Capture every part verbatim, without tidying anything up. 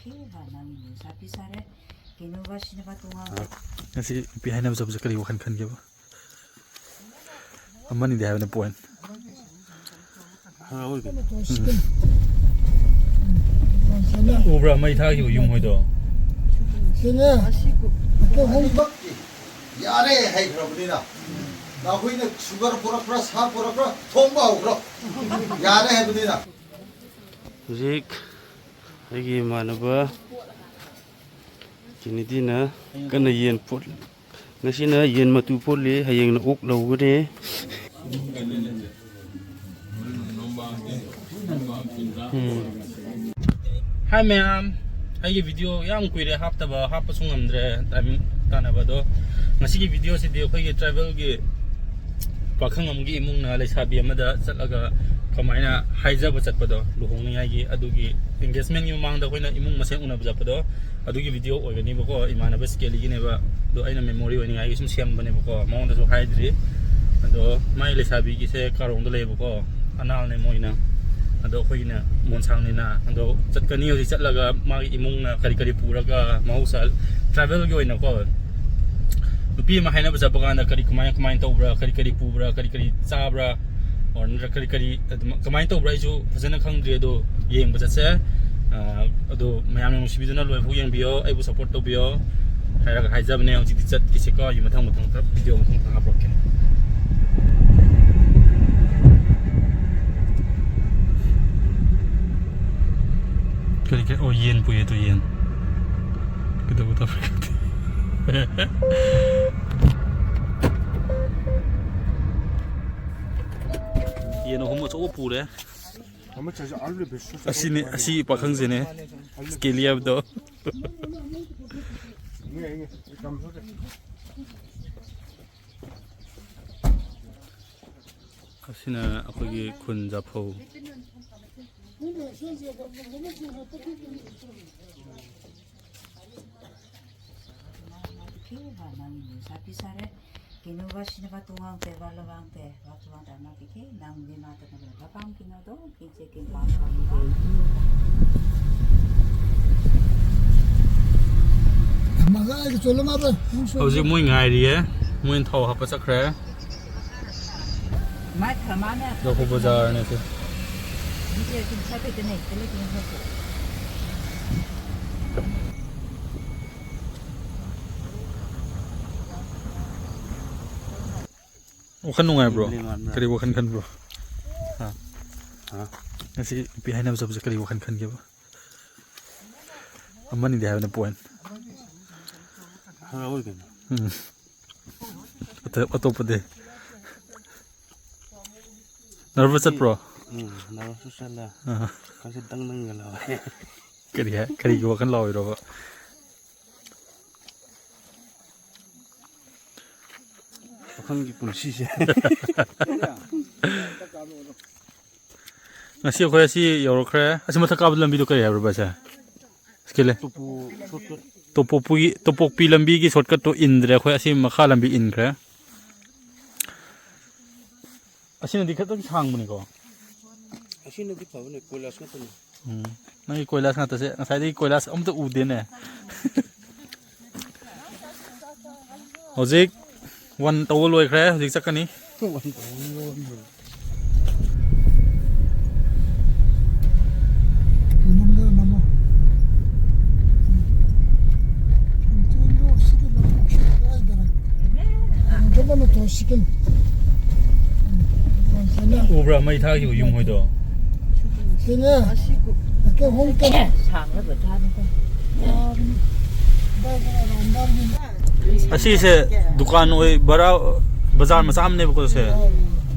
ꯀꯦꯕ ꯅꯪ ꯅꯨꯡꯁꯥ ꯄꯤꯁꯥꯔꯦ꯫ ꯀꯩꯅꯣꯕ ꯁꯤꯅꯦꯕ ꯇꯣꯉꯥꯟꯕ꯫ ꯉꯁꯤ ꯅꯨꯄꯤ ꯍꯥꯏꯅꯕ ꯆꯠꯄꯁꯦ ꯀꯔꯤ ꯋꯥꯈꯜ ꯈꯟꯒꯦꯕ? ꯑꯃꯅꯤꯗꯤ ꯍꯥꯏꯕꯅ ꯄꯣꯏꯟ꯫ ꯎꯕ꯭ꯔꯥ ꯃꯩ ꯊꯥꯈꯤꯕ ꯌꯨꯝ ꯍꯣꯏꯗꯣ? ꯌꯥꯔꯦ ꯍꯩꯈ꯭ꯔꯕꯅꯤꯅ꯫ ꯅꯈꯣꯏꯅ ꯁꯨꯒꯔ ꯄꯨꯔꯛꯄ꯭ꯔꯥ, ꯁꯥ ꯄꯨꯔꯛꯄ꯭ꯔꯥ, ꯊꯣꯡꯕ ꯍꯧꯈ꯭ꯔꯣ꯫ ꯌꯥꯔꯦ ꯍꯥꯏꯕꯅꯤꯅ꯫ ꯍꯧꯖꯤꯛ ꯑꯩꯒꯤ ꯏꯃꯥꯟꯅꯕ ꯀꯦꯅꯦꯗꯤꯅ ꯀꯟꯅ ꯌꯦꯟ ꯐꯨꯠ-, ꯉꯁꯤꯅ ꯌꯦꯟ ꯃꯇꯨ ꯐꯨꯠꯂꯤ, ꯍꯌꯦꯡꯅ ꯑꯣꯛ ꯂꯧꯒꯅꯤ꯫ ꯎꯝ꯫ ꯍꯥꯏ ꯃꯌꯥꯝ, ꯑꯩꯒꯤ ꯚꯤꯗꯤꯑꯣ ꯌꯥꯝ ꯀꯨꯏꯔꯦ ꯍꯥꯞꯇꯕ, ꯍꯥꯞꯄꯁꯨ ꯉꯝꯗ꯭ꯔꯦ, ꯇꯥꯏꯃꯤꯡ ꯇꯥꯟꯅꯕꯗꯣ꯫ ꯉꯁꯤꯒꯤ ꯚꯤꯗꯤꯑꯣꯁꯤꯗꯤ ꯑꯩꯈꯣꯏꯒꯤ ꯇ꯭ꯔꯥꯏꯕꯦꯜꯒꯤ ꯄꯥꯈꯪ ꯑꯃꯒꯤ ꯏꯃꯨꯡꯅ ꯂꯩꯁꯥꯕꯤ ꯑꯃꯗ ꯆꯠꯂꯒ ꯀꯃꯥꯏꯅ ꯍꯥꯏꯖꯕ ꯆꯠꯄꯗꯣ, ꯂꯨꯍꯣꯡꯅꯤꯡꯉꯥꯏꯒꯤ, ꯑꯗꯨꯒꯤ ꯑꯦꯡꯒꯦꯖꯃꯦꯟꯒꯤ ꯃꯃꯥꯡꯗ ꯑꯩꯈꯣꯏꯅ ꯏꯃꯨꯡ ꯃꯁꯦꯟ ꯎꯅꯕ ꯆꯠꯄꯗꯣ, ꯑꯗꯨꯒꯤ ꯚꯤꯗꯤꯑꯣ ꯑꯣꯏꯒꯅꯤꯕꯀꯣ꯫ ꯏꯃꯥꯟꯅꯕ ꯁ꯭ꯀꯦꯂꯤꯒꯤꯅꯦꯕ꯫ ꯑꯗꯣ ꯑꯩꯅ ꯃꯦꯃꯣꯔꯤ ꯑꯣꯏꯅꯤꯡꯉꯥꯏꯒꯤ ꯁꯨꯝ ꯁꯦꯝꯕꯅꯦꯕꯀꯣ, ꯃꯉꯣꯟꯗꯁꯨ ꯍꯥꯏꯗ꯭ꯔꯤ꯫ ꯑꯗꯣ ꯃꯥꯏ ꯂꯩꯁꯥꯕꯤꯒꯤꯁꯦ ꯀꯥꯔꯣꯡꯗ ꯂꯩꯌꯦꯕꯀꯣ, ꯑꯅꯥꯜꯅꯦ ꯃꯣꯏꯅ꯫ ꯑꯗꯣ ꯑꯩꯈꯣꯏꯒꯤꯅ ꯃꯣꯟꯁꯥꯡꯅꯤꯅ꯫ ꯑꯗꯣ ꯆꯠꯀꯅꯤ, ꯍꯧꯖꯤꯛ ꯆꯠꯂꯒ ꯃꯥꯒꯤ ꯏꯃꯨꯡꯅ ꯀꯔꯤ ꯀꯔꯤ ꯄꯨꯔꯒ, ꯃꯍꯧꯁꯥ ꯇ꯭ꯔꯥꯏꯕꯦꯜꯒꯤ ꯑꯣꯏꯅꯀꯣ, ꯅꯨꯄꯤ ꯑꯃ ꯍꯥꯏꯅꯕ ꯆꯠꯄ ꯀꯥꯟꯗ ꯀꯔꯤ, ꯀꯃꯥꯏ ꯀꯃꯥꯏꯅ ꯇꯧꯕ꯭ꯔꯥ, ꯀꯔꯤ ꯀꯔꯤ ꯄꯨꯕ꯭ꯔꯥ, ꯀꯔꯤ ꯀꯔꯤ ꯆꯥꯕ꯭ꯔꯥ, or ꯅꯠꯇ꯭ꯔ ꯀꯔꯤ ꯀꯔꯤ ꯑꯗꯨꯝ ꯀꯃꯥꯏꯅ ꯇꯧꯕ꯭ꯔꯥ, ꯑꯩꯁꯨ ꯐꯖꯅ ꯈꯪꯗ꯭ꯔꯤ꯫ ꯑꯗꯣ ꯌꯦꯡꯕ ꯆꯠꯁꯦ꯫ ꯑꯥ, ꯑꯗꯣ ꯃꯌꯥꯝꯅ ꯅꯨꯡꯁꯤꯕꯤꯗꯨꯅ ꯂꯣꯏꯐꯥꯎ ꯌꯦꯡꯕꯤꯌꯣ, ꯑꯩꯕꯨ ꯁꯞꯄꯣꯔꯠ ꯇꯧꯕꯤꯌꯣ ꯍꯥꯏꯔꯒ ꯍꯥꯏꯖꯕꯅꯦ꯫ ꯍꯧꯖꯤꯛꯇꯤ ꯆꯠꯈꯤꯁꯤꯀꯣ, ꯑꯩ ꯃꯊꯪ ꯃꯊꯪ ꯈꯔ ꯚꯤꯗꯤꯑꯣ ꯃꯊꯪ ꯃꯊꯪ ꯍꯥꯞꯄꯛꯀꯦ꯫ ꯀꯔꯤ ꯀꯔꯤ? ꯑꯣ, ꯌꯦꯟ ꯄꯨꯏ ꯑꯗꯨ, ꯌꯦꯟ꯫ ꯀꯩꯗꯧꯕ ꯇꯧꯔꯤ ꯈꯪꯗꯦ꯫ ꯌꯦꯟ ꯑꯍꯨꯝ ꯑꯆꯧꯕ ꯄꯨꯔꯦ꯫ ꯑꯁꯤꯅꯤ, ꯑꯁꯤ ꯄꯥꯈꯪꯁꯤꯅꯦ꯫ ꯁ꯭ꯀꯦꯂꯤ ꯍꯥꯏꯕꯗꯣ꯫ ꯑꯁꯤꯅ ꯑꯩꯈꯣꯏꯒꯤ ꯈꯨꯟ ꯖꯥꯐꯧ꯫ ꯍꯧꯖꯤꯛ ꯃꯣꯏ ꯉꯥꯏꯔꯤꯌꯦ꯫ ꯃꯣꯏꯅ ꯊꯥꯎ ꯍꯥꯞꯄ ꯆꯠꯈ꯭ꯔꯦ꯫ ꯂꯧꯈꯣꯡ ꯕꯖꯥꯔꯅꯦ ꯁꯤ꯫ ꯋꯥꯈꯜ ꯅꯨꯡꯉꯥꯏꯕ꯭ꯔꯣ? ꯀꯔꯤ ꯋꯥꯈꯜ ꯈꯟꯕ꯭ꯔꯣ? ꯍꯥ? ꯍꯥ? ꯉꯁꯤ ꯅꯨꯄꯤ ꯍꯥꯏꯅꯕ ꯆꯠꯄꯁꯦ ꯀꯔꯤ ꯋꯥꯈꯜ ꯈꯟꯒꯦꯕ? ꯑꯃꯅꯤꯗꯤ ꯍꯥꯏꯕꯅꯦ ꯄꯣꯏꯟ꯫ ꯍꯔꯥꯎꯋꯤ ꯀꯩꯅꯣ꯫ ꯎꯝ꯫ ꯑꯇ-, ꯑꯇꯣꯞꯄꯗꯤ? ꯅꯔꯚꯁ ꯆꯠꯄ꯭ꯔꯣ? ꯎꯝ, ꯅꯔꯚꯁꯁꯨ ꯆꯠꯂꯦ꯫ ꯑꯥ꯫ ꯈꯪꯁꯤ ꯗꯪ ꯗꯪꯒ ꯂꯥꯎꯋꯦ꯫ ꯀꯔꯤ ꯍꯥꯏ-, ꯀꯔꯤꯒꯤ ꯋꯥꯈꯜ ꯂꯥꯎꯔꯤꯔꯣꯕ? ꯄꯥꯈꯪꯒꯤ ꯄꯨꯟꯁꯤꯁꯦ꯫ ꯉꯁꯤ ꯑꯩꯈꯣꯏ ꯑꯁꯤ ꯌꯧꯔꯛꯈ꯭ꯔꯦ꯫ ꯑꯁꯤ ꯃꯊꯛ ꯀꯥꯕ ꯂꯝꯕꯤꯗꯣ ꯀꯔꯤ ꯍꯥꯏꯕ꯭ꯔꯣ ꯚꯥꯏ ꯁꯦ? ꯁꯤꯀꯦꯂꯦ꯫ ꯇꯣꯄꯣ shortcut꯫ ꯇꯣꯄꯣꯛꯄꯒꯤ, ꯇꯣꯄꯣꯛꯄꯤ ꯂꯝꯕꯤꯒꯤ shortcut ꯇꯣ ꯏꯟꯗ꯭ꯔꯦ ꯑꯩꯈꯣꯏ꯫ ꯑꯁꯤ ꯃꯈꯥ ꯂꯝꯕꯤ ꯏꯟꯈ꯭ꯔꯦ꯫ ꯑꯁꯤꯅꯗꯤ ꯈꯤꯇꯪ ꯁꯥꯡꯕꯅꯤꯀꯣ? ꯑꯁꯤꯅꯗꯤ ꯐꯕꯅꯦ, ꯀꯣꯏꯂꯥꯁ ꯉꯥꯛꯇꯅꯦ꯫ ꯎꯝ꯫ ꯅꯪꯒꯤ ꯀꯣꯏꯂꯥꯁ ꯉꯥꯛꯇꯁꯦ, ꯉꯁꯥꯏꯗꯒꯤ ꯀꯣꯏꯂꯥꯁ ꯑꯝꯇ ꯎꯗꯦꯅꯦ꯫ ꯍꯧꯖꯤꯛ ꯋꯥꯟ ꯇꯧꯕ ꯂꯣꯏꯈ꯭ꯔꯦ, ꯍꯧꯖꯤꯛ ꯆꯠꯀꯅꯤ꯫ ꯋꯥꯟ ꯇꯧꯕ ꯂꯣꯏꯈ꯭ꯔꯦ꯫ ꯅꯝꯕꯔ ꯅꯝꯃꯣ꯫ ꯎꯕ꯭ꯔꯥ ꯃꯩ ꯊꯥꯈꯤꯕ ꯌꯨꯝ ꯍꯣꯏꯗꯣ? ꯁꯤꯅꯦ꯫ ꯑꯁꯤ ꯀꯩ ꯍꯣꯝ ꯀꯩ? ꯑꯁꯤꯁꯦ ꯗꯨꯀꯥꯟ ꯑꯣꯏ, ꯕꯔꯥ, ꯕꯖꯥꯔ ꯃꯆꯥ ꯑꯃꯅꯦꯕꯀꯣ ꯁꯦ꯫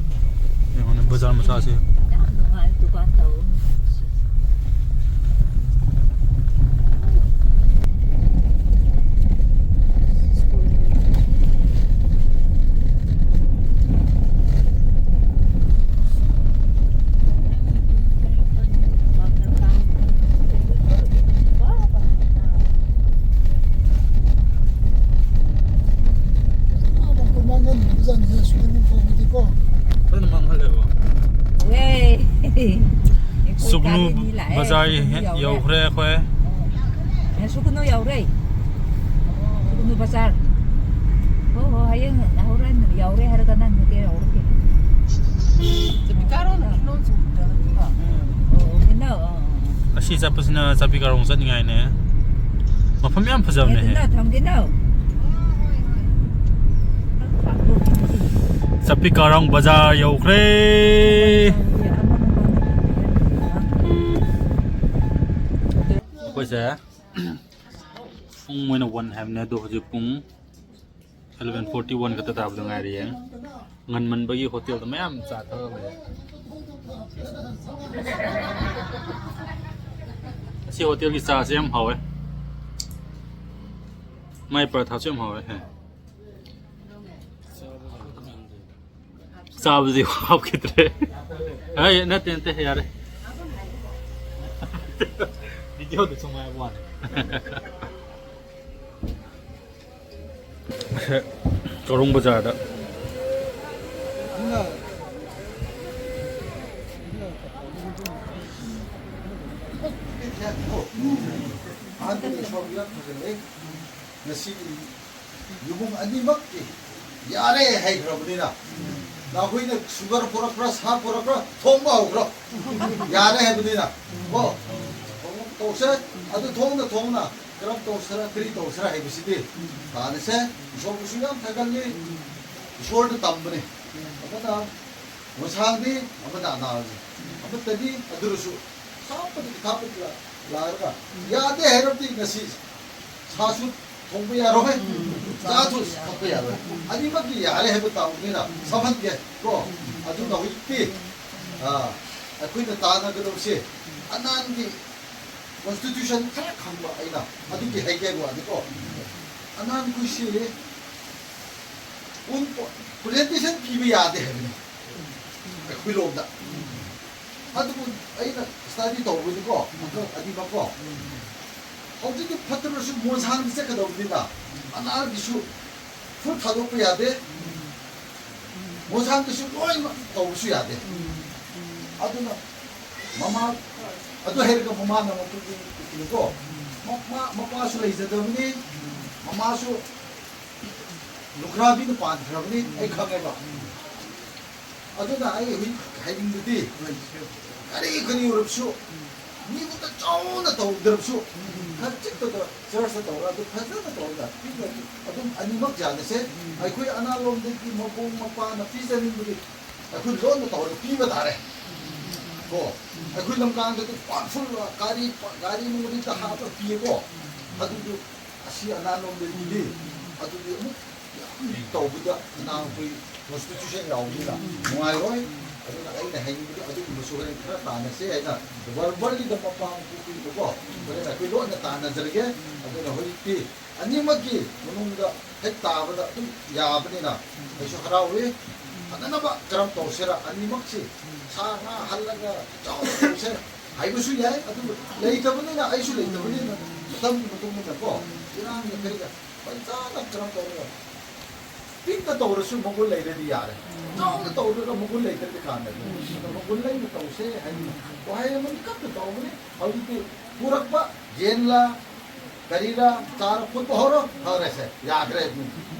ꯌꯦꯡꯉꯣꯅꯦ, ꯕꯖꯥꯔ ꯃꯆꯥꯁꯦ꯫ ꯌꯥꯝ ꯅꯨꯡꯉꯥꯏ ꯗꯨꯀꯥꯟ ꯇꯧꯕ꯫ ꯐꯖꯅ ꯃꯥꯡꯍꯜꯂꯦꯕ꯫ ꯑꯦ꯫ ꯑꯩꯈꯣꯏ ꯁꯨꯒꯅꯨ ꯒꯥꯔꯤ ꯑꯅꯤ ꯂꯥꯛꯑꯦ꯫ ꯕꯖꯥꯔ ꯁꯨꯒꯅꯨ ꯍꯦꯛ ꯌꯧꯔꯦ꯫ ꯌꯧꯈ꯭ꯔꯦ ꯑꯩꯈꯣꯏ꯫ ꯑꯦ, ꯁꯨꯒꯅꯨ ꯌꯧꯔꯦ꯫ ꯕꯖꯥꯔ꯫ ꯍꯣ, ꯍꯣ, ꯍꯌꯦꯡ ꯍꯣꯔꯦꯟ ꯌꯥꯎꯔꯦ ꯍꯥꯏꯔꯒ ꯅꯪ ꯍꯣꯇꯦꯜ ꯌꯥꯎꯔꯛꯀꯦ꯫ ꯆꯞꯄꯤ ꯀꯥꯔꯣꯡ ꯅꯣꯡ ꯆꯨꯕꯗ ꯅꯠꯇ꯭ꯔꯣ? ꯑꯣ, ꯑꯣ, ꯃꯤꯅ, ꯑꯣ, ꯑꯣ꯫ ꯑꯁꯤ ꯆꯠꯄꯁꯤꯅ ꯆꯥꯄꯤ ꯀꯥꯔꯣꯡ ꯆꯠꯅꯤꯡꯉꯥꯏꯅꯦ꯫ ꯃꯐꯝ ꯌꯥꯝ ꯐꯖꯕꯅꯦꯍꯦ꯫ ꯑꯗꯨꯅ ꯊꯝꯒꯦ ꯅꯪ꯫ ꯆꯥꯄꯤ ꯀꯥꯔꯣꯡ ꯕꯖꯥꯔ ꯌꯧꯈ꯭ꯔꯦ꯫ ꯑꯩꯈꯣꯏꯁꯦ ꯄꯨꯡ ꯃꯣꯏꯅ ꯋꯥꯟ ꯍꯥꯏꯕꯅꯦ, ꯑꯗꯣ ꯍꯧꯖꯤꯛ ꯄꯨꯡ ꯑꯦꯂꯚꯦꯟ ꯐꯣꯔꯇꯤ ꯋꯥꯟ ꯈꯛꯇ ꯇꯥꯕꯗ ꯉꯥꯏꯔꯤꯌꯦ꯫ ꯉꯟꯃꯟꯕꯒꯤ ꯍꯣꯇꯦꯜꯗ ꯃꯌꯥꯝ ꯆꯥ ꯊꯛꯑ ꯂꯩꯔꯦ꯫ ꯑꯁꯤ ꯍꯣꯇꯦꯜꯒꯤ ꯆꯥꯁꯦ ꯌꯥꯝ ꯍꯥꯎꯋꯦ꯫ ꯃꯥꯏ ꯄꯔꯥꯊꯥꯁꯨ ꯌꯥꯝ ꯍꯥꯎꯋꯦ꯫ ꯆꯥꯕꯗꯤ ꯍꯥꯞꯈꯤꯗ꯭ꯔꯦ꯫ ꯑꯩ ꯅꯠꯇꯦ, ꯅꯠꯇꯦ, ꯌꯥꯔꯦ꯫ ꯚꯤꯗꯤꯑꯣꯗ ꯁꯨꯝ ꯍꯥꯏꯕ ꯋꯥꯅꯤ꯫ ꯀꯥꯔꯣꯡ ꯕꯖꯥꯔꯗ꯫ ꯉꯁꯤ ꯏꯃꯨꯡ ꯑꯅꯤꯃꯛꯀꯤ ꯌꯥꯔꯦ ꯍꯥꯏꯈ꯭ꯔꯕꯅꯤꯅ, ꯅꯈꯣꯏꯅ ꯁꯨꯒꯔ ꯄꯨꯔꯛꯄ꯭ꯔꯥ, ꯁꯥ ꯄꯨꯔꯛꯄ꯭ꯔꯥ, ꯊꯣꯡꯕ ꯍꯧꯈ꯭ꯔꯣ꯫ ꯌꯥꯔꯦ ꯍꯥꯏꯕꯅꯤꯅ꯫ ꯀꯣ? ꯇꯧꯁꯦ꯫ ꯑꯗꯨ ꯊꯣꯡꯅ ꯊꯣꯡꯅ ꯀꯔꯝ ꯇꯧꯁꯤꯔꯥ, ꯀꯔꯤ ꯇꯧꯁꯤꯔꯥ ꯍꯥꯏꯕꯁꯤꯗꯤ ꯇꯥꯟꯅꯁꯦ꯫ ꯏꯁꯣꯔꯕꯨꯁꯨ ꯌꯥꯝ ꯊꯥꯒꯠꯂꯤ꯫ ꯏꯁꯣꯔꯅ ꯇꯝꯕꯅꯤ꯫ ꯑꯃꯅ ꯃꯁꯥꯡꯗꯤ, ꯑꯃꯅ ꯑꯅꯥꯜꯅꯤ꯫ ꯑꯃꯠꯇꯅꯤ꯫ ꯑꯗꯨꯔꯁꯨ ꯁꯥꯞꯄꯗꯤ ꯊꯥꯞꯄꯗꯤ ꯂꯥꯛꯑꯒ ꯌꯥꯗꯦ ꯍꯥꯏꯔꯕꯗꯤ ꯉꯁꯤ ꯁꯥꯁꯨ ꯊꯣꯡꯕ ꯌꯥꯔꯣꯏ, ꯆꯥꯁꯨ ꯊꯛꯄ ꯌꯥꯔꯣꯏ꯫ ꯑꯅꯤꯃꯛꯀꯤ ꯌꯥꯔꯦ ꯍꯥꯏꯕ ꯇꯥꯕꯅꯤꯅ ꯁꯝꯍꯟꯒꯦ ꯀꯣ꯫ ꯑꯗꯨꯅ ꯍꯧꯖꯤꯛꯇꯤ, ꯑ, ꯑꯩꯈꯣꯏꯅ ꯇꯥꯟꯅꯒꯗꯧꯕꯁꯦ ꯑꯅꯥꯟꯒꯤ constitution ꯈꯔ ꯈꯪꯕ ꯑꯩꯅ ꯑꯗꯨꯒꯤ ꯍꯥꯏꯒꯦ ꯋꯥꯅꯤꯀꯣ꯫ ꯑꯅꯥꯟꯈꯣꯏꯁꯤ ꯄꯨꯟ-, presentation ꯄꯤꯕ ꯌꯥꯗꯦ ꯍꯥꯏꯕꯅꯤ ꯑꯩꯈꯣꯏ ꯂꯣꯝꯗ꯫ ꯑꯗꯨꯕꯨ ꯑꯩꯅ study ꯇꯧꯕꯅꯤꯀꯣ, ꯑꯗꯨ ꯑꯅꯤꯃꯛꯀꯣ꯫ ꯍꯧꯖꯤꯛꯇꯤ ꯐꯠꯇ꯭ꯔꯁꯨ ꯃꯣꯟꯁꯥꯡꯗꯤ ꯆꯠꯀꯗꯧꯕꯅꯤꯅ, ꯑꯅꯥꯜꯒꯤꯁꯨ full ꯊꯥꯗꯣꯛꯄ ꯌꯥꯗꯦ, ꯃꯣꯟꯁꯥꯡꯒꯤꯁꯨ ꯂꯣꯏꯅꯃꯛ ꯇꯧꯕꯁꯨ ꯌꯥꯗꯦ꯫ ꯑꯗꯨꯅ ꯃꯃꯥ, ꯑꯗꯨ ꯍꯥꯏꯔꯒ ꯃꯃꯥꯅ ꯃꯈꯣꯏꯒꯤ ꯀꯣ, ꯃꯃꯥ, ꯃꯄꯥꯁꯨ ꯂꯩꯖꯗꯕꯅꯤ, ꯃꯥꯁꯨ ꯂꯨꯈ꯭ꯔꯥꯕꯤꯅ ꯄꯥꯟꯈ꯭ꯔꯕꯅꯤ, ꯑꯩ ꯈꯪꯉꯦꯕ꯫ ꯑꯗꯨꯅ ꯑꯩ ꯍꯧꯖꯤꯛ ꯍꯥꯏꯅꯤꯡꯕꯗꯤ, ꯀꯔꯤ ꯀꯔꯤ ꯑꯣꯏꯔꯕꯁꯨ, ꯃꯤꯉꯣꯟꯗ ꯆꯥꯎꯅ ꯇꯧꯗ꯭ꯔꯕꯁꯨ, ꯈꯖꯤꯛꯇꯗ ꯆꯔꯆꯇ ꯇꯧꯔꯒ ꯑꯗꯨ ꯐꯖꯅ ꯇꯧꯔꯒ ꯄꯤꯛꯅ ꯑꯗꯨꯝ ꯑꯅꯤꯃꯛ ꯌꯥꯅꯁꯦ꯫ ꯑꯩꯈꯣꯏ ꯑꯅꯥꯂꯣꯝꯗꯒꯤ ꯃꯕꯨꯡ ꯃꯄꯥꯅ ꯄꯤꯖꯅꯤꯡꯕꯗꯤ ꯑꯩꯈꯣꯏ ꯂꯣꯟꯅ ꯇꯧꯔꯒ ꯄꯤꯕ ꯇꯥꯔꯦ꯫ ꯀꯣ, ꯑꯩꯈꯣꯏ ꯂꯝꯀꯥꯡꯗꯗꯤ ꯄꯥꯛꯐꯨꯜ ꯒꯥꯔꯤ, ꯒꯥꯔꯤ ꯅꯨꯡꯒꯥꯔꯤꯗ ꯍꯥꯞꯄꯒ ꯄꯤꯌꯦꯀꯣ꯫ ꯑꯗꯨꯗꯨ ꯑꯁꯤ ꯑꯅꯥꯂꯣꯝꯗꯒꯤꯗꯤ ꯑꯗꯨꯗꯤ ꯑꯃꯨꯛ ꯌꯥꯝ ꯇꯧꯕꯗ ꯑꯉꯥꯡꯈꯣꯏ ꯄ꯭ꯔꯣꯁꯇꯤꯇ꯭ꯌꯨꯁꯟ ꯌꯥꯎꯕꯅꯤꯅ ꯅꯨꯡꯉꯥꯏꯔꯣꯏ꯫ ꯑꯗꯨꯅ ꯑꯩꯅ ꯍꯥꯏꯅꯤꯡꯕꯗꯤ ꯑꯗꯨꯒꯨꯝꯕꯁꯨ ꯍꯣꯔꯦꯟ ꯈꯔ ꯇꯥꯟꯅꯁꯦ ꯍꯥꯏꯅ ꯚꯔꯕꯜꯂꯤꯗ ꯃꯄꯥ ꯃꯄꯨ ꯄꯤꯕꯀꯣ, ꯍꯣꯔꯦꯟ ꯑꯩꯈꯣꯏ ꯂꯣꯟꯅ ꯇꯥꯟꯅꯖꯔꯒꯦ꯫ ꯑꯗꯨꯅ ꯍꯧꯖꯤꯛꯇꯤ ꯑꯅꯤꯃꯛꯀꯤ ꯃꯅꯨꯡꯗ ꯍꯦꯛ ꯇꯥꯕꯗ ꯑꯗꯨꯝ ꯌꯥꯕꯅꯤꯅ ꯑꯩꯁꯨ ꯍꯔꯥꯎꯏ꯫ ꯐꯅꯅꯕ ꯀꯔꯝ ꯇꯧꯁꯤꯔ, ꯑꯅꯤꯃꯛꯁꯤ ꯁꯥ ꯉꯥ ꯍꯜꯂꯒ ꯆꯥꯎꯅ ꯇꯧꯁꯦ ꯍꯥꯏꯕꯁꯨ ꯌꯥꯏ꯫ ꯑꯗꯨꯕꯨ ꯂꯩꯇꯕꯅꯤꯅ, ꯑꯩꯁꯨ ꯂꯩꯇꯕꯅꯤꯅ, ꯃꯇꯝꯒꯤ ꯃꯇꯨꯡ ꯏꯟꯅꯀꯣ, ꯏꯔꯥꯡꯒꯤ ꯀꯔꯤꯒ ꯄꯟꯆꯥꯅ ꯀꯔꯝ ꯇꯧꯔꯒ ꯄꯤꯛꯅ ꯇꯧꯔꯁꯨ ꯃꯒꯨꯟ ꯂꯩꯔꯗꯤ ꯌꯥꯔꯦ꯫ ꯆꯥꯎꯅ ꯇꯧꯔꯒ ꯃꯒꯨꯟ ꯂꯩꯇ꯭ꯔꯗꯤ ꯀꯥꯟꯅꯗꯦ꯫ ꯑꯗꯣ ꯃꯒꯨꯟ ꯂꯩꯅ ꯇꯧꯁꯦ ꯍꯥꯏꯅ ꯋꯥꯍꯩ ꯑꯃꯅꯤ ꯈꯛꯇ ꯇꯧꯕꯅꯤ꯫ ꯍꯧꯖꯤꯛꯇꯤ ꯄꯨꯔꯛꯄ ꯌꯦꯟꯂꯥ ꯀꯔꯤꯔꯥ ꯆꯥꯔ ꯐꯨꯠꯄ ꯍꯧꯔꯣ, ꯐꯔꯦꯁꯦ, ꯌꯥꯈ꯭ꯔꯦ꯫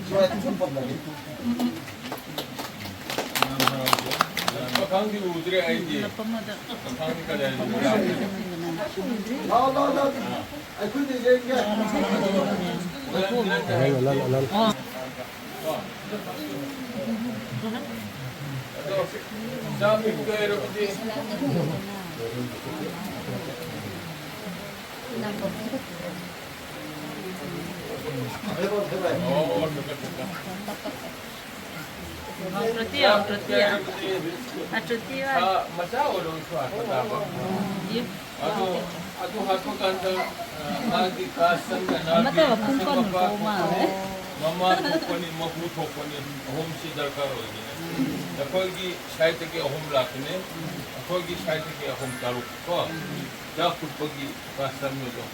ꯁꯨꯃꯥꯏꯅ ꯐꯨꯠ ꯐꯝꯂꯒꯦ꯫ ꯄꯥꯈꯪꯗꯤ ꯎꯗ꯭ꯔꯦ ꯑꯩꯗꯤ꯫ ꯄꯥꯈꯪꯗꯤ ꯀꯗꯥꯏꯗ ꯎꯗ꯭ꯔꯦ? ꯂꯥꯛꯑꯣ, ꯂꯥꯛꯑꯣ, ꯂꯥꯛꯑꯣ꯫ ꯑꯩꯈꯣꯏꯗꯤ ꯌꯦꯡꯒꯦ꯫ ꯑꯗꯣ, ꯆꯥꯛ ꯄꯤꯕꯗ ꯍꯥꯏꯔꯕꯗꯤ꯫ ꯑꯣ, ꯑꯣ, ꯆꯠ, ꯆꯠ, ꯆꯠ꯫ ꯀ꯭ꯔꯣꯇꯤ ꯑꯣ, ꯀ꯭ꯔꯣꯇꯤ꯫ ꯑ, ꯀ꯭ꯔꯣꯇꯤ ꯍꯣꯏ꯫ ꯁꯥ ꯃꯆꯥ ꯑꯣꯏꯔꯕꯁꯨ ꯍꯥꯞꯄ ꯇꯥꯕ꯫ ꯌꯦ꯫ ꯑꯗꯨ, ꯑꯗꯨ ꯍꯥꯞꯄ ꯀꯥꯟꯗ, ꯑ, ꯃꯥꯒꯤ ꯀꯥꯁꯟ ꯑꯃꯠꯇ ꯃꯄꯨꯡ ꯐꯥꯅ ꯃꯄꯥ ꯄꯣꯛ ꯃꯥꯜꯂꯦ꯫ ꯃꯃꯥ ꯊꯣꯛꯄꯅꯤ, ꯃꯄꯨ ꯊꯣꯛꯄꯅꯤ, ꯑꯍꯨꯝꯁꯤ ꯗꯔꯀꯥꯔ ꯑꯣꯏꯒꯅꯤ꯫ ꯑꯩꯈꯣꯏꯒꯤ ꯁꯥꯏꯠꯇꯒꯤ ꯑꯍꯨꯝ ꯂꯥꯛꯀꯅꯤ, ꯑꯩꯈꯣꯏꯒꯤ ꯁꯥꯏꯠꯇꯒꯤ ꯑꯍꯨꯝ ꯇꯔꯨꯛ ꯀꯣ꯫ ꯆꯥꯛ ꯐꯨꯠꯄꯒꯤ ꯀꯥꯁꯟ ꯑꯗꯣ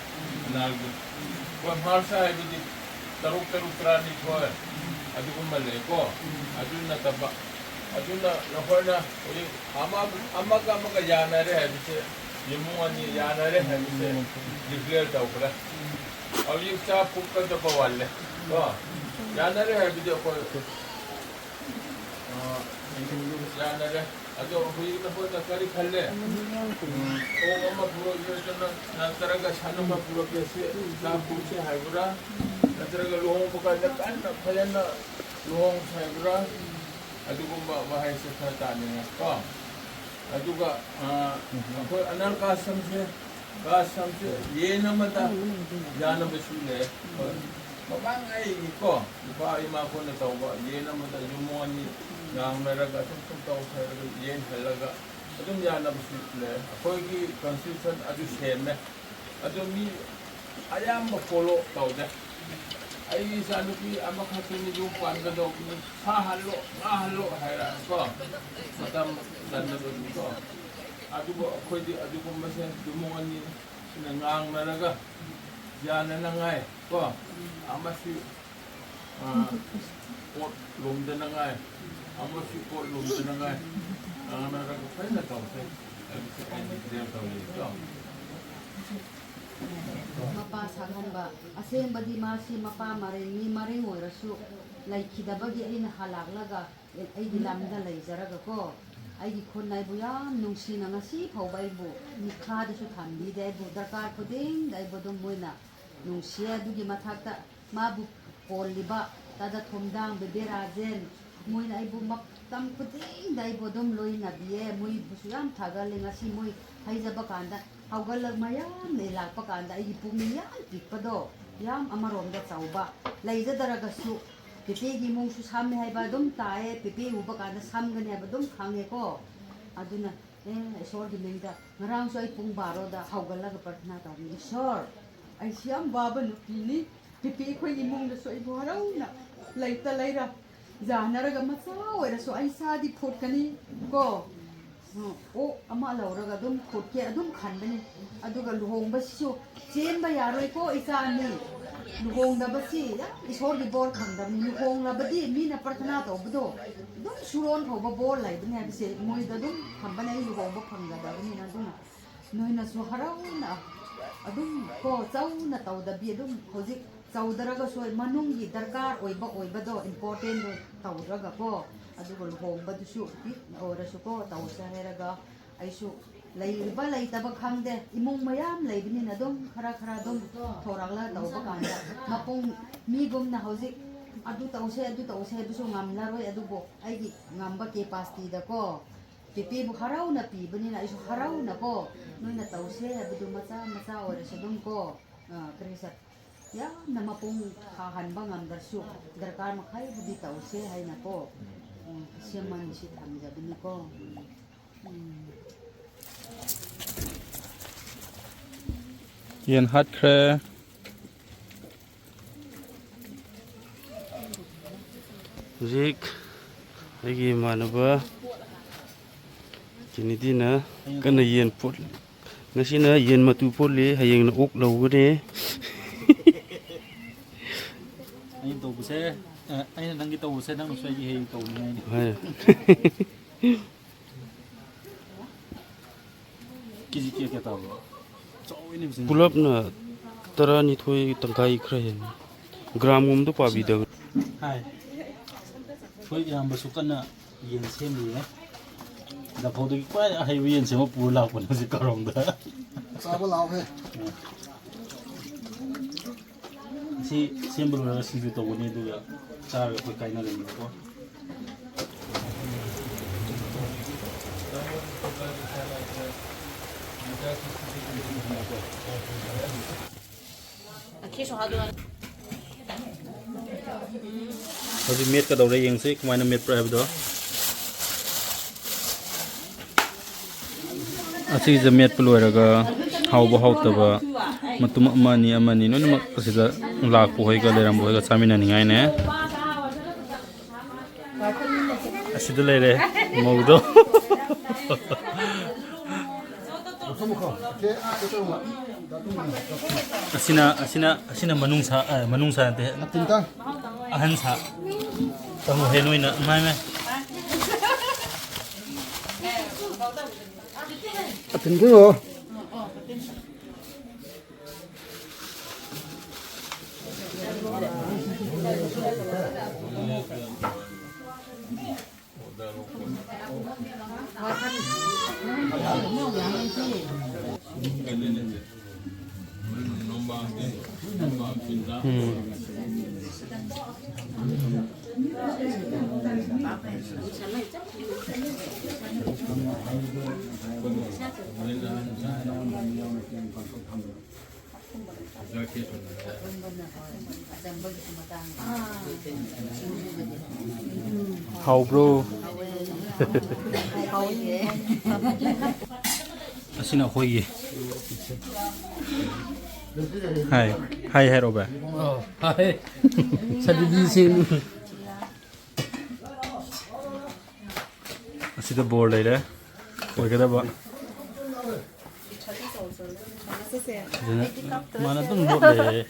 ꯑꯅꯥꯜꯒꯤ꯫ ꯑꯩꯈꯣꯏ ꯃꯍꯧꯁꯥ ꯍꯥꯏꯕꯗꯤ ꯇꯔꯨꯛ ꯇꯔꯨꯛ ꯇꯔꯥꯅꯤꯊꯣꯏ ꯑꯗꯨꯒꯨꯝꯕ ꯂꯩꯀꯣ꯫ ꯑꯗꯨ ꯅꯠꯇꯕ, ꯑꯗꯨꯅ ꯅꯈꯣꯏꯅ ꯍꯧꯖꯤꯛ ꯑꯃ, ꯑꯃꯒ ꯑꯃꯒ ꯌꯥꯅꯔꯦ ꯍꯥꯏꯕꯁꯦ, ꯏꯃꯨꯡ ꯑꯅꯤ ꯌꯥꯅꯔꯦ ꯍꯥꯏꯕꯁꯦ ꯗꯤꯀ꯭ꯂꯦꯌꯔ ꯇꯧꯈ꯭ꯔꯦ꯫ ꯍꯧꯖꯤꯛ ꯆꯥꯛ ꯄꯨꯛꯀꯗꯕ ꯋꯥꯠꯂꯦ꯫ ꯀꯣ? ꯌꯥꯅꯔꯦ ꯍꯥꯏꯕꯗꯤ ꯑꯩꯈꯣꯏ, ꯑ, ꯌꯥꯅꯔꯦ꯫ ꯑꯗꯣ ꯍꯧꯖꯤꯛ ꯅꯈꯣꯏꯅ ꯀꯔꯤ ꯈꯜꯂꯦ? ꯎꯝ, ꯊꯣꯡ ꯑꯃ ꯄꯨꯔꯛꯑꯒꯦ, ꯅꯠꯇ꯭ꯔꯒ ꯁꯟ ꯑꯃ ꯄꯨꯔꯛꯀꯦ, ꯁꯤ ꯆꯥꯛ ꯄꯨꯁꯦ ꯍꯥꯏꯕ꯭ꯔꯥ? ꯅꯠꯇ꯭ꯔꯒ ꯂꯨꯍꯣꯡꯕ ꯀꯥꯟꯗ ꯀꯟꯅ ꯐꯖꯅ ꯂꯨꯍꯣꯡꯁꯦ ꯍꯥꯏꯕ꯭ꯔꯥ? ꯑꯗꯨꯒꯨꯝꯕ ꯋꯥꯍꯩꯁꯦ ꯈꯔ ꯇꯥꯅꯤꯡꯉꯦ꯫ ꯀꯣ? ꯑꯗꯨꯒ, ꯑ, ꯑꯩꯈꯣꯏ ꯑꯅꯥꯜ ꯀꯥꯁꯝꯁꯦ, ꯀꯥꯁꯝꯁꯦ ꯌꯦꯟ ꯑꯃꯗ ꯌꯥꯅꯕꯁꯨ ꯂꯩ꯫ ꯍꯣꯏ꯫ ꯃꯃꯥꯡꯉꯩꯒꯤꯀꯣ, ꯏꯄꯥ ꯏꯃꯥ ꯈꯣꯏꯅ ꯇꯧꯕ ꯌꯦꯟ ꯑꯃꯗ ꯌꯨꯝ ꯑꯅꯤ ꯉꯥꯡꯅꯔꯒ ꯁꯨꯝ ꯁꯨꯝ ꯇꯧ ꯍꯥꯏꯔꯒ ꯌꯦꯟ ꯍꯜꯂꯒ ꯑꯗꯨꯝ ꯌꯥꯅꯕꯁꯨ ꯂꯩ꯫ ꯑꯩꯈꯣꯏꯒꯤ constitution ꯑꯗꯨ ꯁꯦꯝꯃꯦ꯫ ꯑꯗꯨ ꯃꯤ ꯑꯌꯥꯝꯕ follow ꯇꯧꯗꯦ꯫ ꯑꯩꯒꯤ ꯏꯆꯥꯅꯨꯄꯤ ꯑꯃꯈꯛꯇꯅꯤ ꯌꯨꯝ ꯄꯥꯟꯒꯗꯧꯕꯅꯤ, ꯁꯥꯍꯜꯂꯣ, ꯉꯥꯍꯜꯂꯣ ꯍꯥꯏꯔꯛꯑꯀꯣ, ꯃꯇꯝ ꯆꯟꯅꯕꯒꯤꯀꯣ꯫ ꯑꯗꯨꯕꯨ ꯑꯩꯈꯣꯏꯗꯤ ꯑꯗꯨꯒꯨꯝꯕꯁꯦ ꯌꯨꯝ ꯑꯅꯤ ꯁꯤꯅ ꯉꯥꯡꯅꯔꯒ ꯌꯥꯅꯅꯉꯥꯏ ꯀꯣ, ꯑꯃꯁꯨ, ꯑ, ꯄꯣꯠ ꯂꯣꯝꯗꯅꯉꯥꯏ, ꯑꯃꯁꯨ ꯄꯣꯠ ꯂꯣꯝꯗꯅꯉꯥꯏ ꯉꯥꯡꯅꯔꯒ ꯐꯖꯅ ꯇꯧꯁꯦ ꯍꯥꯏꯕꯁꯦ ꯑꯩ declare ꯇꯧꯔꯤ ꯀꯣ꯫ ꯃꯄꯥ ꯁꯛꯍꯟꯕ꯫ ꯑꯁꯦꯡꯕꯗꯤ ꯃꯥꯁꯤ ꯃꯄꯥ ꯃꯔꯩ, ꯃꯤ ꯃꯔꯩ ꯑꯣꯏꯔꯁꯨ ꯂꯩꯈꯤꯗꯕꯒꯤ ꯑꯩꯅ ꯍꯜꯂꯛꯂꯒ ꯑꯩꯒꯤ ꯂꯝꯗ ꯂꯩꯖꯔꯒꯀꯣ, ꯑꯩꯒꯤ ꯈꯨꯟ ꯑꯩꯕꯨ ꯌꯥꯝ ꯅꯨꯡꯁꯤꯅ ꯉꯁꯤ ꯐꯥꯎꯕ ꯑꯩꯕꯨ ꯃꯤꯈꯥꯗꯁꯨ ꯊꯝꯕꯤꯗꯦ꯫ ꯑꯩꯕꯨ ꯗꯔꯀꯥꯔ ꯈꯨꯗꯤꯡꯗ ꯑꯩꯕꯨ ꯑꯗꯨꯝ ꯃꯣꯏꯅ ꯅꯨꯡꯁꯤꯌꯦ꯫ ꯑꯗꯨꯒꯤ ꯃꯊꯛꯇ ꯃꯥꯕꯨ ꯀꯣꯜꯂꯤꯕ ꯇꯥꯗ ꯊꯣꯝꯗꯥꯡ, ꯕꯦꯕꯦ ꯔꯥꯖꯦꯟ, ꯃꯣꯏꯅ ꯑꯩꯕꯨ ꯃꯇꯝ ꯈꯨꯗꯤꯡꯗ ꯑꯩꯕꯨ ꯑꯗꯨꯝ ꯂꯣꯏꯅꯕꯤꯌꯦ꯫ ꯃꯣꯏꯕꯨꯁꯨ ꯌꯥꯝ ꯊꯥꯒꯠꯂꯦ꯫ ꯉꯁꯤ ꯃꯣꯏ ꯍꯩꯖꯕ ꯀꯥꯟꯗ ꯍꯧꯒꯠꯂꯒ ꯃꯌꯥꯝ ꯂꯩ ꯂꯥꯛꯄ ꯀꯥꯟꯗ ꯑꯩꯒꯤ ꯄꯨꯛꯅꯤꯡ ꯌꯥꯝ ꯄꯤꯛꯄꯗꯣ, ꯌꯥꯝ ꯑꯃꯔꯣꯝꯗ ꯆꯥꯎꯕ꯫ ꯂꯩꯖꯗ꯭ꯔꯒꯁꯨ ꯄꯦꯄꯦꯒꯤ ꯏꯃꯨꯡꯁꯨ ꯁꯝꯃꯦ ꯍꯥꯏꯕ ꯑꯗꯨꯝ ꯇꯥꯏꯌꯦ, ꯄꯦꯄꯦ ꯎꯕ ꯀꯥꯟꯗ ꯁꯝꯒꯅꯤ ꯍꯥꯏꯕ ꯑꯗꯨꯝ ꯈꯪꯉꯦꯀꯣ꯫ ꯑꯗꯨꯅ ꯑꯦ, ꯏꯁꯣꯔꯒꯤ ꯃꯤꯡꯗ ꯉꯔꯥꯡꯁꯨ ꯑꯩ ꯄꯨꯡ ꯕꯥꯔꯣꯗ ꯍꯧꯒꯠꯂꯒ ꯄ꯭ꯔꯊꯅꯥ ꯇꯧꯕꯅꯤ꯫ "ꯏꯁꯣꯔ, ꯑꯩꯁꯤ ꯌꯥꯝ ꯋꯥꯕ ꯅꯨꯄꯤꯅꯤ, ꯄꯦꯄꯦ ꯑꯩꯈꯣꯏꯒꯤ ꯏꯃꯨꯡꯗꯁꯨ ꯑꯩꯕꯨ ꯍꯔꯥꯎꯅ ꯂꯩꯇ ꯂꯩꯔ ꯌꯥꯅꯔꯒ ꯃꯆꯥ ꯑꯣꯏꯔꯁꯨ ꯑꯩ ꯏꯁꯥꯗꯤ ꯐꯨꯠꯀꯅꯤ ꯀꯣ꯫ ꯑꯣꯛ ꯑꯃ ꯂꯧꯔꯒ ꯑꯗꯨꯝ ꯐꯨꯠꯀꯦ ꯑꯗꯨꯝ ꯈꯟꯕꯅꯤ꯫ ꯑꯗꯨꯒ ꯂꯨꯍꯣꯡꯕꯁꯤꯁꯨ ꯆꯦꯟꯕ ꯌꯥꯔꯣꯏꯀꯣ ꯏꯆꯥ ꯑꯅꯤ꯫ ꯂꯨꯍꯣꯡꯗꯕꯁꯤ ꯌꯥꯝ ꯏꯁꯣꯔꯒꯤ ꯕꯣꯔ ꯐꯪꯗꯕꯅꯤ꯫ ꯂꯨꯍꯣꯡꯂꯕꯗꯤ ꯃꯤꯅ ꯄ꯭ꯔꯊꯅꯥ ꯇꯧꯕꯗꯣ ꯑꯗꯨꯝ ꯁꯨꯔꯣꯟ ꯐꯥꯎꯕ ꯕꯣꯔ ꯂꯩꯕꯅꯤ ꯍꯥꯏꯕꯁꯦ ꯃꯣꯏꯗ ꯑꯗꯨꯝ ꯊꯝꯕꯅꯦ꯫ ꯑꯩ ꯂꯨꯍꯣꯡꯕ ꯐꯪꯒꯗꯕꯅꯤꯅ ꯑꯗꯨꯅ ꯅꯣꯏꯅꯁꯨ ꯍꯔꯥꯎꯅ ꯑꯗꯨꯝ ꯀꯣ, ꯆꯥꯎꯅ ꯇꯧꯗꯕꯤ, ꯑꯗꯨꯝ ꯍꯧꯖꯤꯛ ꯆꯥꯎꯗ꯭ꯔꯒꯁꯨ ꯃꯅꯨꯡꯒꯤ ꯗꯔꯀꯥꯔ ꯑꯣꯏꯕ ꯑꯣꯏꯕꯗꯣ, ꯏꯝꯄꯣꯔꯇꯦꯟꯗꯣ ꯇꯧꯔꯒꯀꯣ, ꯑꯗꯨꯒ ꯂꯨꯍꯣꯡꯕꯗꯨꯁꯨ ꯄꯤꯛ ꯑꯣꯏꯔꯁꯨꯀꯣ ꯇꯧꯁꯦ ꯍꯥꯏꯔꯒ, ꯑꯩꯁꯨ ꯂꯩꯕ ꯂꯩꯇꯕ ꯈꯪꯗꯦ, ꯏꯃꯨꯡ ꯃꯌꯥꯝ ꯂꯩꯕꯅꯤꯅ ꯑꯗꯨꯝ ꯈꯔ ꯈꯔ ꯑꯗꯨꯝ ꯊꯣꯔꯛꯂꯒ ꯇꯧꯕ ꯀꯥꯟꯗ, ꯃꯄꯨꯡ ꯃꯤꯒꯨꯝꯅ ꯍꯧꯖꯤꯛ ꯑꯗꯨ ꯇꯧꯁꯦ, ꯑꯗꯨ ꯇꯧꯁꯦ ꯍꯥꯏꯕꯁꯨ ꯉꯝꯂꯔꯣꯏ꯫ ꯑꯗꯨꯕꯨ ꯑꯩꯒꯤ ꯉꯝꯕ ꯀꯦꯄꯥꯁꯤꯇꯤꯗꯀꯣ, ꯄꯦꯄꯦꯕꯨ ꯍꯔꯥꯎꯅ ꯄꯤꯕꯅꯤꯅ, ꯑꯩꯁꯨ ꯍꯔꯥꯎꯅꯀꯣ, ꯅꯣꯏꯅ ꯇꯧꯁꯦ ꯍꯥꯏꯕꯗꯨ ꯃꯆꯥ ꯃꯆꯥ ꯑꯣꯏꯔꯁꯨ ꯑꯗꯨꯝ ꯀꯣ, ꯑ, ꯀꯔꯤ ꯁ-, ꯌꯥꯝꯅ ꯃꯄꯨꯡ ꯐꯥꯍꯟꯕ ꯉꯝꯗ꯭ꯔꯁꯨ, ꯗꯔꯀꯥꯔ ꯃꯈꯩꯕꯨꯗꯤ ꯇꯧꯁꯦ ꯍꯥꯏꯅꯀꯣ, ꯎꯝ, ꯁꯦꯝꯃꯟꯁꯤ ꯊꯝꯖꯕꯅꯤꯀꯣ꯫ ꯎꯝ꯫ ꯌꯦꯟ ꯍꯥꯠꯈ꯭ꯔꯦ꯫ ꯍꯧꯖꯤꯛ ꯑꯩꯒꯤ ꯏꯃꯥꯟꯅꯕ ꯀꯦꯅꯦꯗꯤꯅ ꯀꯟꯅ ꯌꯦꯟ ꯐꯨꯠ-, ꯉꯁꯤꯅ ꯌꯦꯟ ꯃꯇꯨ ꯐꯨꯠꯂꯤ, ꯍꯌꯦꯡꯅ ꯑꯣꯛ ꯂꯧꯒꯅꯤ꯫ ꯑꯩꯅ ꯇꯧꯕꯁꯦ, ꯑ, ꯑꯩꯅ ꯅꯪꯒꯤ ꯇꯧꯕꯁꯦ, ꯅꯪꯅꯁꯨ ꯑꯩꯒꯤ ꯍꯌꯦꯡ ꯇꯧꯅꯤ ꯍꯥꯏꯅꯤ꯫ ꯍꯣꯏ꯫ ꯀꯦꯖꯤ ꯀꯌꯥ ꯀꯌꯥ ꯇꯥꯕ꯭ꯔꯣ? ꯆꯥꯎꯋꯤꯅꯦ ꯃꯁꯤꯡ꯫ ꯄꯨꯂꯞꯅ ꯇꯔꯥꯅꯤꯊꯣꯏ ꯇꯪꯈꯥꯏ ꯈꯔ ꯍꯦꯟꯅ꯫ ꯒ꯭ꯔꯥꯝꯒꯨꯝꯕꯗꯣ ꯄꯥꯕꯤꯗꯕ꯫ ꯍꯥꯏ꯫ ꯑꯩꯈꯣꯏ ꯏꯌꯥꯝꯕꯁꯨ ꯀꯟꯅ ꯌꯦꯟ ꯁꯦꯝꯂꯤꯌꯦ꯫ ꯂꯐꯧꯗꯒꯤ ꯈ꯭ꯋꯥꯏ ꯑꯍꯩꯕ ꯌꯦꯟ ꯁꯦꯝꯕ ꯄꯨꯔ ꯂꯥꯛꯄꯅꯦ ꯍꯧꯖꯤꯛ ꯀꯔꯣꯡꯗ꯫ ꯆꯥꯕ ꯂꯥꯛꯑꯣꯍꯦ꯫ ꯎꯝ꯫ ꯁꯤ ꯁꯦꯝꯕ ꯂꯣꯏꯔꯒ ꯁꯤꯡꯖꯨ ꯇꯧꯒꯅꯤ, ꯑꯗꯨꯒ ꯆꯥꯔꯒ ꯑꯩꯈꯣꯏ ꯀꯥꯏꯅꯒꯅꯤꯕꯀꯣ꯫ ꯍꯧꯖꯤꯛ ꯃꯦꯠꯀꯗꯧꯔꯦ, ꯌꯦꯡꯁꯤ ꯀꯃꯥꯏꯅ ꯃꯦꯠꯄ꯭ꯔꯥ ꯍꯥꯏꯕꯗꯣ꯫ ꯑꯁꯤꯒꯤꯁꯦ ꯃꯦꯠꯄ ꯂꯣꯏꯔꯒ ꯍꯥꯎꯕ ꯍꯥꯎꯇꯕ ꯃꯇꯨꯝ ꯑꯃ ꯑꯅꯤ, ꯑꯃ ꯑꯅꯤ ꯂꯣꯏꯅꯃꯛ ꯑꯁꯤꯗ ꯂꯥꯛꯄ ꯍꯣꯏꯒ ꯂꯩꯔꯝꯕ ꯍꯣꯏꯒ ꯆꯥꯃꯤꯟꯅꯅꯤꯡꯉꯥꯏꯅꯦ꯫ ꯑꯁꯤꯗ ꯂꯩꯔꯦ ꯃꯧꯗꯣ꯫ ꯑꯁꯤꯅ, ꯑꯁꯤꯅ, ꯑꯁꯤꯅ ꯃꯅꯨꯡ ꯁꯥ, ꯑ, ꯃꯅꯨꯡ ꯁꯥ ꯅꯠꯇꯦ꯫ ꯑꯍꯟ ꯁꯥ꯫ ꯇꯧꯍꯦ ꯅꯣꯏꯅ, ꯃꯥꯏ, ꯃꯥꯏ꯫ ꯑꯊꯤꯡꯕꯤꯔꯣ꯫ ꯎꯝ꯫ ꯍꯥꯎꯕ꯭ꯔꯣ? ꯑꯁꯤꯅ ꯑꯩꯈꯣꯏꯒꯤ꯫ ꯍꯥꯏ, ꯍꯥꯏ ꯍꯥꯏꯔꯛꯑꯣ ꯚꯥꯏ꯫ ꯑꯣ, ꯍꯥꯏ꯫ ꯁꯗꯤꯗꯤ ꯁꯦꯝ꯫ ꯑꯁꯤꯗ ꯕꯣꯔ ꯂꯩꯔꯦ ꯑꯣꯏꯒꯗꯕ꯫ ꯑꯗꯨꯅ ꯃꯥꯅ ꯑꯗꯨꯝ ꯂꯣꯠ ꯂꯩꯔꯦ꯫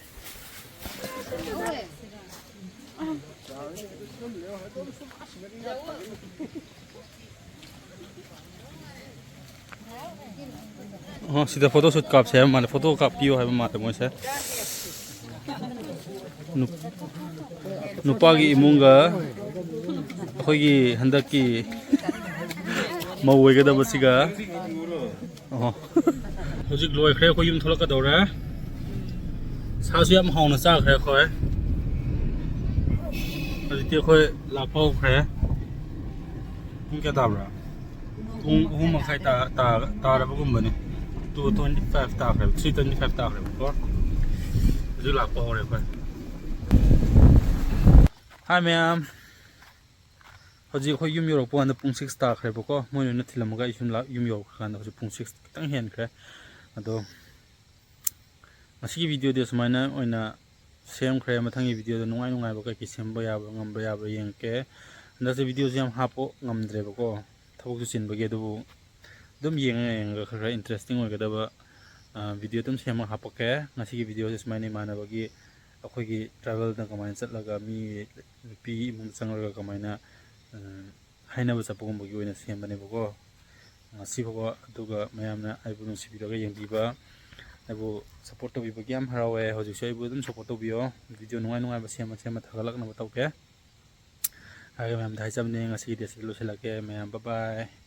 ꯑꯣ, ꯁꯤꯗ photo shoot ꯀꯥꯞꯁꯦ ꯍꯥꯏꯕ ꯃꯥꯜꯂꯦ, photo ꯀꯥꯞꯄꯤꯌꯣ ꯍꯥꯏꯕ ꯃꯥꯜꯂꯦ ꯃꯣꯏꯁꯦ꯫ ꯅꯨꯞ-, ꯅꯨꯄꯥꯒꯤ ꯏꯃꯨꯡꯒ ꯑꯩꯈꯣꯏꯒꯤ ꯍꯟꯗꯛꯀꯤ ꯃꯧ ꯑꯣꯏꯒꯗꯕꯁꯤꯒ꯫ ꯑꯣ꯫ ꯍꯧꯖꯤꯛ ꯂꯣꯏꯈ꯭ꯔꯦ, ꯑꯩꯈꯣꯏ ꯌꯨꯝ ꯊꯣꯛꯂꯛꯀꯗꯧꯔꯦ꯫ ꯁꯥꯁꯨ ꯌꯥꯝ ꯍꯥꯎꯅ ꯆꯥꯈ꯭ꯔꯦ ꯑꯩꯈꯣꯏ꯫ ꯍꯧꯖꯤꯛꯇꯤ ꯑꯩꯈꯣꯏ ꯂꯥꯛꯄ ꯍꯧꯈ꯭ꯔꯦ꯫ ꯄꯨꯡ ꯀꯌꯥ ꯇꯥꯕ꯭ꯔꯥ? ꯄꯨꯡ ꯑꯍꯨꯝ ꯃꯈꯥꯏ ꯇꯥ-, ꯇꯥ-, ꯇꯥꯔꯕꯒꯨꯝꯕꯅꯤ꯫ Two twenty five ꯇꯥꯈ꯭ꯔꯦꯕ, three twenty five ꯇꯥꯈ꯭ꯔꯦꯕꯀꯣ꯫ ꯍꯧꯖꯤꯛ ꯂꯥꯛꯄ ꯍꯧꯔꯦ ꯑꯩꯈꯣꯏ꯫ Hi ꯃꯌꯥꯝ꯫ ꯍꯧꯖꯤꯛ ꯑꯩꯈꯣꯏ ꯌꯨꯝ ꯌꯧꯔꯛꯄ ꯀꯥꯟꯗ ꯄꯨꯡ six ꯇꯥꯈ꯭ꯔꯦꯕꯀꯣ꯫ ꯃꯣꯏ ꯂꯣꯏꯅ ꯊꯤꯜꯂꯝꯃꯒ ꯑꯩ ꯁꯨꯝ ꯂꯥꯛ-, ꯌꯨꯝ ꯌꯧꯔꯛꯄ ꯀꯥꯟꯗ ꯍꯧꯖꯤꯛ ꯄꯨꯡ six ꯈꯤꯇꯪ ꯍꯦꯟꯈ꯭ꯔꯦ꯫ ꯑꯗꯣ ꯉꯁꯤꯒꯤ videoꯗꯤ ꯑꯁꯨꯃꯥꯏꯅ ꯑꯣꯏꯅ ꯁꯦꯝꯈ꯭ꯔꯦ꯫ ꯃꯊꯪꯒꯤ videoꯗ ꯅꯨꯡꯉꯥꯏ ꯅꯨꯡꯉꯥꯏꯕ ꯀꯩꯀꯩ ꯁꯦꯝꯕ ꯌꯥꯕ ꯉꯝꯕ ꯌꯥꯕ꯭ꯔꯥ ꯌꯦꯡꯉꯛꯀꯦ꯫ ꯍꯟꯗꯛꯁꯦ videoꯁꯦ ꯌꯥꯝ ꯍꯥꯞꯄ ꯉꯝꯗ꯭ꯔꯦꯕꯀꯣ, ꯊꯕꯛꯁꯨ ꯆꯤꯟꯕꯒꯤ꯫ ꯑꯗꯨꯕꯨ ꯑꯗꯨꯝ ꯌꯦꯡꯉ ꯌꯦꯡꯉꯒ ꯈꯔ ꯈꯔ interesting ꯑꯣꯏꯒꯗꯕ, ꯑ, video ꯑꯗꯨꯝ ꯁꯦꯝꯃꯒ ꯍꯥꯞꯄꯛꯀꯦ꯫ ꯉꯁꯤꯒꯤ videoꯁꯦ ꯁꯨꯃꯥꯏꯅ ꯏꯃꯥꯟꯅꯕꯒꯤ, ꯑꯩꯈꯣꯏꯒꯤ travelꯗ ꯀꯃꯥꯏꯅ ꯆꯠꯂꯒ ꯃꯤ ꯅꯨꯄꯤ ꯏꯃꯨꯡ ꯆꯪꯂꯒ ꯀꯃꯥꯏꯅ, ꯑ, ꯍꯥꯏꯅꯕ ꯆꯠꯄꯒꯨꯝꯕꯒꯤ ꯑꯣꯏꯅ ꯁꯦꯝꯕꯅꯦꯕꯀꯣ꯫ ꯉꯁꯤ ꯐꯥꯎꯕ ꯑꯗꯨꯒ ꯃꯌꯥꯝꯅ ꯑꯩꯕꯨ ꯅꯨꯡꯁꯤꯕꯤꯔꯒ ꯌꯦꯡꯕꯤꯕ, ꯑꯩꯕꯨ support ꯇꯧꯕꯤꯕꯒꯤ ꯌꯥꯝ ꯍꯔꯥꯎꯋꯦ꯫ ꯍꯧꯖꯤꯛꯁꯨ ꯑꯩꯕꯨ ꯑꯗꯨꯝ support ꯇꯧꯕꯤꯌꯣ꯫ Video ꯅꯨꯡꯉꯥꯏ ꯅꯨꯡꯉꯥꯏꯕ ꯁꯦꯝꯃ ꯁꯦꯝꯃ ꯊꯥꯒꯠꯂꯛꯅꯕ ꯇꯧꯒꯦ꯫ ꯍꯥꯏꯔꯒ ꯃꯌꯥꯝꯗ ꯍꯥꯏꯖꯕꯅꯦ, ꯉꯁꯤꯒꯤꯗꯤ ꯑꯁꯤꯗ ꯂꯣꯏꯁꯤꯜꯂꯛꯀꯦ꯫ ꯃꯌꯥꯝ bye bye꯫